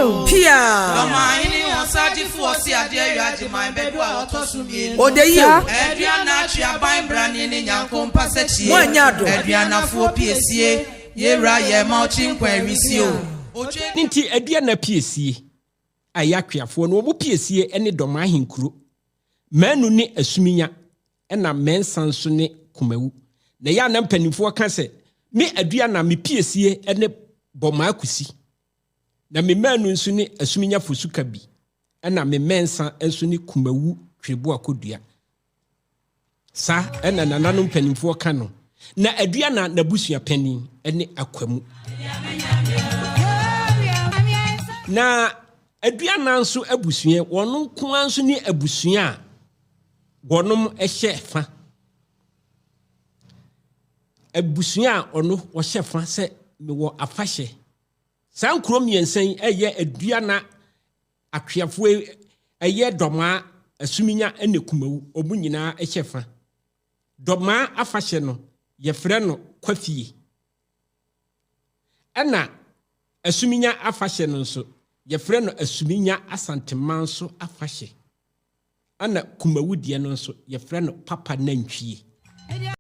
o. Pia. Ɔmanhene ɔsagyefo ɔse adeɛ awia agyeman bɛdu a ɔtɔ so mmienu. Ɔde yie o. Aduana atwe aban brane ne nyanko mpasɛkyie. Mo anyɛ adom. Aduanafoɔ piesie, yɛwura yɛ ma ɔkye nkwa awisi o. Otwe Ne nti Aduana piesie a ɛyɛ Atweafoɔ no wɔn piesie ne Dɔm ahenkuro. Manu ne Asuminya ɛna Mɛnsa nso ne Kumawu. Na ɛyɛ a na mpanimfoɔ ka sɛ me Aduana me piesie ne Bɔmaa Kusi. Na me Manu nso ne Asuminya Fosuka bi. Ɛna me Mɛnsa nso ne Kumawu Twereboa Kodua. Saa ɛna nananom mpanimfoɔ ka no. Na Aduana n'abusua panin ne Akwamu. Na Aduana nso abusua, wɔn nko ara nso ne abusua a wɔnom hyɛ fa. Abusua a ɔno wɔhyɛ fa sɛ mewɔ afahyɛ. Saa nkuro mmiɛnsa yi ɛyɛ Aduana, Atweafoɔ, ɛyɛ Dɔmaa, Asuminya ne Kumawu. Wɔn nyinaa hyɛ fa. Dɔmaa afahyɛ no, yɛfrɛ no Kwafie. Ɛna Asuminya afahyɛ no nso, yɛfrɛ no Asuminya Asantemanso afahyɛ. Ɛna Kumawu deɛ no nso, yɛfrɛ no Papa Nantwie.